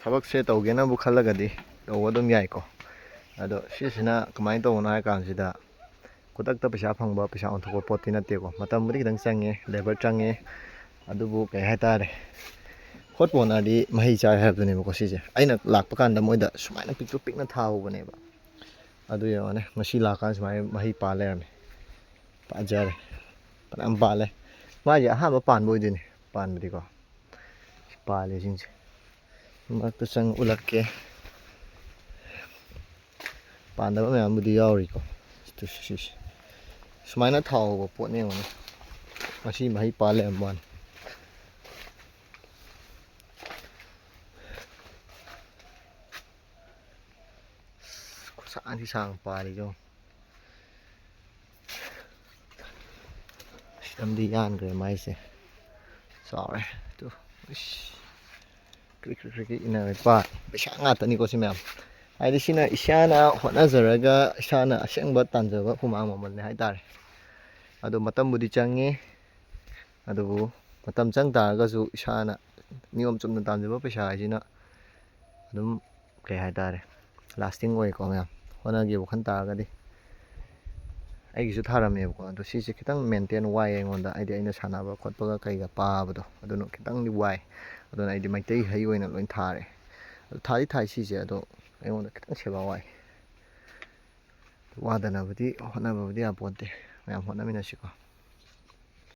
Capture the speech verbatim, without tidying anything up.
ꯊꯕꯛꯁꯦ ꯇꯧꯒꯦꯅꯕꯨ ꯈꯜꯂꯒꯗꯤ ꯇꯧꯕ ꯑꯗꯨꯝ ꯌꯥꯏꯀꯣ꯫ ꯑꯗꯣ ꯁꯤꯁꯤꯅ ꯀꯃꯥꯏꯅ ꯇꯧꯕꯅꯣ ꯍꯥꯏ ꯀꯥꯟꯁꯤꯗ, ꯈꯨꯗꯛꯇ ꯄꯩꯁꯥ ꯐꯪꯕ, ꯄꯩꯁꯥ ꯑꯣꯟꯊꯣꯛꯄ ꯄꯣꯠꯇꯤ ꯅꯠꯇꯦꯀꯣ꯫ ꯃꯇꯝꯕꯨꯗꯤ ꯈꯤꯇꯪ ꯆꯪꯉꯦ, ꯂꯦꯕꯔ ꯆꯪꯉꯦ, ꯑꯗꯨꯕꯨ ꯀꯩ ꯍꯥꯏꯇꯥꯔꯦ, ꯍꯣꯠꯄꯨ ꯍꯣꯠꯅꯔꯗꯤ ꯃꯍꯩ ꯆꯥꯏ ꯍꯥꯏꯕꯗꯨꯅꯦꯕꯀꯣ꯫ ꯁꯤꯁꯦ ꯑꯩꯅ ꯂꯥꯛꯄ ꯀꯥꯟꯗ ꯃꯣꯏꯗ ꯁꯨꯃꯥꯏꯅ ꯄꯤꯛꯇ꯭ꯔꯨ ꯄꯤꯛꯅ ꯊꯥꯍꯧꯕꯅꯦꯕ꯫ ꯑꯗꯨ ꯌꯦꯡꯉꯣꯅꯦ, ꯉꯁꯤ ꯂꯥꯛꯀꯥꯟꯗ ꯁꯨꯃꯥꯏꯅ ꯃꯍꯩ ꯄꯥꯜ ꯂꯩꯔꯝꯃꯦ꯫ ꯐꯖꯔꯦ, ꯐꯅꯌꯥꯝ ꯄꯥꯜꯂꯦ꯫ ꯃꯥꯁꯦ ꯑꯍꯥꯟꯕ ꯄꯥꯟꯕ ꯑꯣꯏꯗꯣꯏꯅꯦ, ꯄꯥꯟꯕꯗꯤꯀꯣ꯫ ꯁꯤ ꯄꯥꯜꯂꯦ ꯁꯤꯡꯁꯦ꯫ ꯃꯔꯛꯇ ꯆꯪ ꯎꯠꯂꯛꯀꯦ꯫ ꯄꯥꯟꯗꯕ ꯃꯌꯥꯝꯕꯨꯗꯤ ꯌꯥꯎꯔꯤꯀꯣ꯫ ꯁꯤꯁꯦ ꯁꯨꯃꯥꯏꯅ ꯊꯥꯍꯧꯕ ꯄꯣꯠꯅꯦ, ꯌꯦꯡꯉꯣꯅꯦ꯫ ꯉꯁꯤ ꯃꯍꯩ ꯄꯥꯜ ꯂꯩꯔꯝꯕ ꯋꯥꯅꯤ꯫ ꯈꯨꯁꯥꯡꯗꯤ ꯁꯥꯡ ꯄꯥꯜꯂꯤꯗꯣ꯫ ꯁꯤꯗꯝꯗꯤ ꯌꯥꯟꯈ꯭ꯔꯦ ꯃꯥꯏꯁꯦ꯫ ꯆꯥꯎꯔꯦ꯫ ꯇꯨ꯫ ꯏꯁ꯫ ꯀ꯭ꯔꯤꯛ ꯀ꯭ꯔꯤꯛ ꯀ꯭ꯔꯤꯛ ꯀ꯭ꯔꯤꯛ ꯏꯟꯅꯔꯦ꯫ ꯄꯥ-, ꯄꯩꯁꯥ ꯉꯥꯛꯇꯅꯤꯀꯣ ꯁꯤ ꯃꯌꯥꯝ꯫ ꯍꯥꯏꯗꯤ ꯁꯤꯅ ꯏꯁꯥꯅ ꯍꯣꯠꯅꯖꯔꯒ ꯏꯁꯥꯅ ꯑꯁꯦꯡꯕ ꯇꯥꯟꯖꯕ ꯍꯨꯃꯥꯡ ꯃꯃꯜꯅꯦ ꯍꯥꯏꯇꯥꯔꯦ꯫ ꯑꯗꯣ ꯃꯇꯝꯕꯨꯗꯤ ꯆꯪꯉꯤ꯫ ꯑꯗꯨꯕꯨ ꯃꯇꯝ ꯆꯪ ꯇꯥꯔꯒꯁꯨ ꯏꯁꯥꯅ ꯅꯤꯌꯣꯝ ꯆꯨꯝꯅ ꯇꯥꯟꯖꯕ ꯄꯩꯁꯥ ꯍꯥꯏꯁꯤꯅ ꯑꯗꯨꯝ, ꯀꯩ ꯍꯥꯏꯇꯥꯔꯦ, ꯂꯥꯁꯇꯤꯡ ꯑꯣꯏꯀꯣ ꯃꯌꯥꯝ꯫ ꯍꯣꯠꯅꯒꯦꯕꯨ ꯈꯟ ꯇꯥꯔꯒꯗꯤ꯫ ꯑꯩꯒꯤꯁꯨ ꯊꯥꯔꯝꯃꯦꯕꯀꯣ, ꯑꯗꯣ ꯁꯤꯁꯦ ꯈꯤꯇꯪ ꯃꯦꯟꯇꯦꯟ ꯋꯥꯏ ꯑꯩꯉꯣꯟꯗ, ꯍꯥꯏꯗꯤ ꯑꯩꯅ ꯁꯥꯟꯅꯕ ꯈꯣꯠꯄꯒ ꯀꯩꯒ ꯄꯥꯕꯗꯣ ꯑꯗꯨꯅ ꯈꯤꯇꯪꯗꯤ ꯋꯥꯏ꯫ ꯑꯗꯨꯅ ꯑꯩꯗꯤ ꯃꯩꯇꯩ ꯍꯩ ꯑꯣꯏꯅ ꯂꯣꯏ ꯊꯥꯔꯦ꯫ ꯑꯗꯣ ꯊꯥꯗꯤ ꯊꯥꯏ ꯁꯤꯁꯦ, ꯑꯗꯣ ꯑꯩꯉꯣꯟꯗ ꯈꯤꯇꯪ ꯁꯦꯕꯥ ꯋꯥꯏ꯫ ꯋꯥꯗꯅꯕꯗꯤ ꯍꯣꯠꯅꯕꯕꯨꯗꯤ ꯌꯥꯄꯣꯟꯇꯦ꯫ ꯃꯌꯥꯝ ꯍꯣꯠꯅꯃꯤꯟꯅꯁꯤꯀꯣ꯫